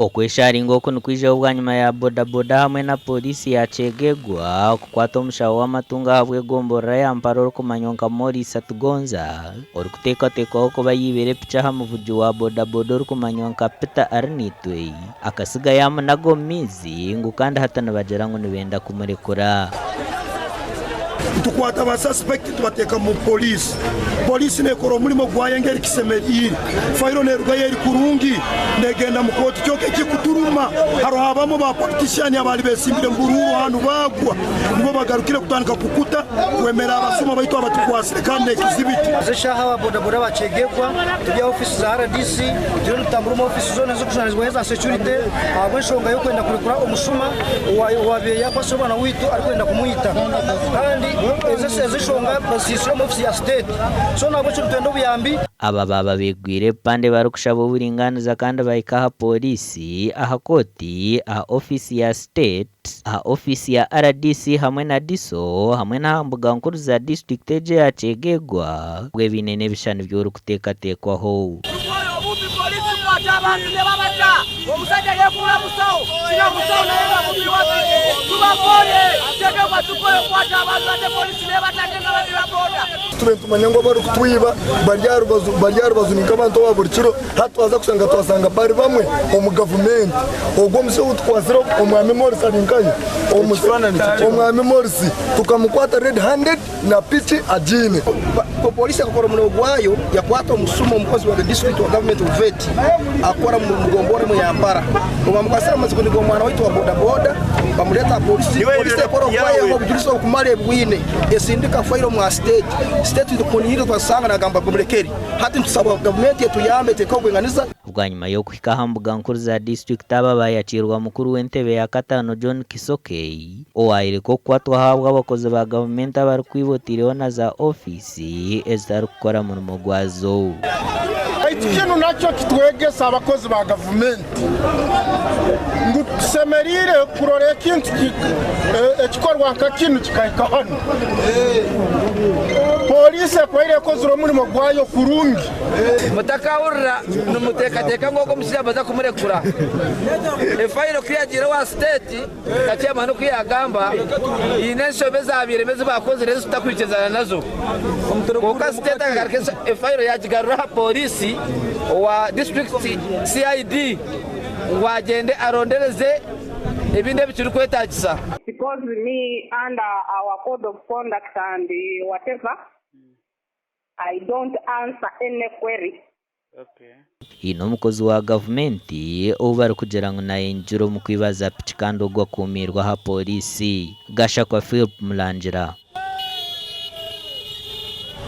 Okwesharinga oku nikwijaho bwanyima ya bodaboda hamwe na Pooriisi ya Kyegegwa kukwata omushaho w'amatungo ahabw'egomborora ya Mpara orikumanywa nka Maurice Atugonza orikuteekateekwaho kuba yaibire piki aha muvugi wa bodaboda orikumanywa nka Peter Arinaitwe akasiga yaamunaga omu maizi ngu kandi hati nibagira ngu nibenda kumurekura. Nitukwata ba suspect tubateeka mu police. Police nekora omurimo gwayo engeri kisemeriire. Fayiro nerugayo eri kurungi negenda mu kooti. Kyonka ekikuturuma haroho abamwe ba politician abaali besimbire mu buruuru hanu bagwa nibo bagarukire kutandika kukuta kwemera abasuma baitu abatukwasire kandi nekizibiti. Ezi eshaaha aba bodaboda bakyegegwa turi aha ofiisi za RDC turiyo nitutambura omu ofiisi zoona ezirikujunanizibwaho eza securite ahabw'enshonga y'okwenda kurekura omushuma owabaire yakwasire omwana waitu arikwenda kumwita kandi ezi enshonga bazihiisire omu ofiisi ya state so nahabwekyo nitwenda obuyambi. Aba baaba beegwire ebipande barikushaba oburingaaniza kandi bahika aha pooriisi, aha kooti, aha ofiisi ya state, aha ofiisi ya rdc hamwe na DISO hamwe n'aha mbuga nkuru za disiturikiti egi eya Kyegegwa obwe baine n'ebishushani by'orikuteekateekwaho. Tukooya obubbi police kukwata abantu nebabata omusajja yefura musawo kino musawo naye nga mubbi wa piki tubakoye kyegegwa tukoye okukwata abantu ate police nebata ate nga babbi ba boda. Tube nitumanya ngu abarikutwiba bari aha rubaju bari aha rubaju ni nk'abantu aba buri kiro hati twaza kushanga twashanga bari bamwe omu gavumenti. Ogwo omushaija ou tukwatsire omwami Morris ari nkahi? Omwami Morris tukamukwata red handed na piki agiine. Polisi ekakora omurimo gwayo yakwata omusuma omukozi wa disiturikiti wa gavumenti Buveti akukora omu gomborora emwe ya Mpara. Obu bamukwasire bamaze kuniga omwana waitu wa bodaboda bamureeta aha polisi. Polisi ekora okwayo obujurizi obukumara ebwine esindika fayiro omwa siteeti. Siteeti tukunihire twasanga nagamba gumurekere. Hati nitusaba gavumenti etuyambe etekeho obwinganiza. Bwanyima y'okuhika aha mbuga nkuru za disiturikiti aba bayakiirwa mukuru w'entebe ya kataano John Kisokei owayoreka okukwatwaho ahabw'abakozi ba gavumenti abarikwiba otaireho na za ofiisi ezitarikukora murimo gwazo. Baitu kinu nakyo kitwegesa abakozi ba gavumenti ngu tusemeriire kurora ekintu ekikorwa nka kinu kikahika hanu. Poliisi ekwaire ekozire omulimo gwayo kurungi. Mutakahurira nimuteekateeka ngu ogwo omushaija nibaza kumurekura. Efayiro ku yagiire owa siteeti, nka chairman oku yaagamba, haine enshobe ezaabairemu ezi baakozire ezi tutarikwikirizana nazo. Kwonka siteeti akagaruka efayiro yaagigarura aha pooriisi owa disiturikiti CID ngu agyende arondereze ebindi ebikirikwetaagisa. Because me under our code of conduct and whatever I don't answer any query. Haine omukozi wa gavumenti ou barikugira ngu nayingira omu kwiba za piki kandi ogwo akuumiirwe aha pooriisi. Gashakwa Philp Mulangira.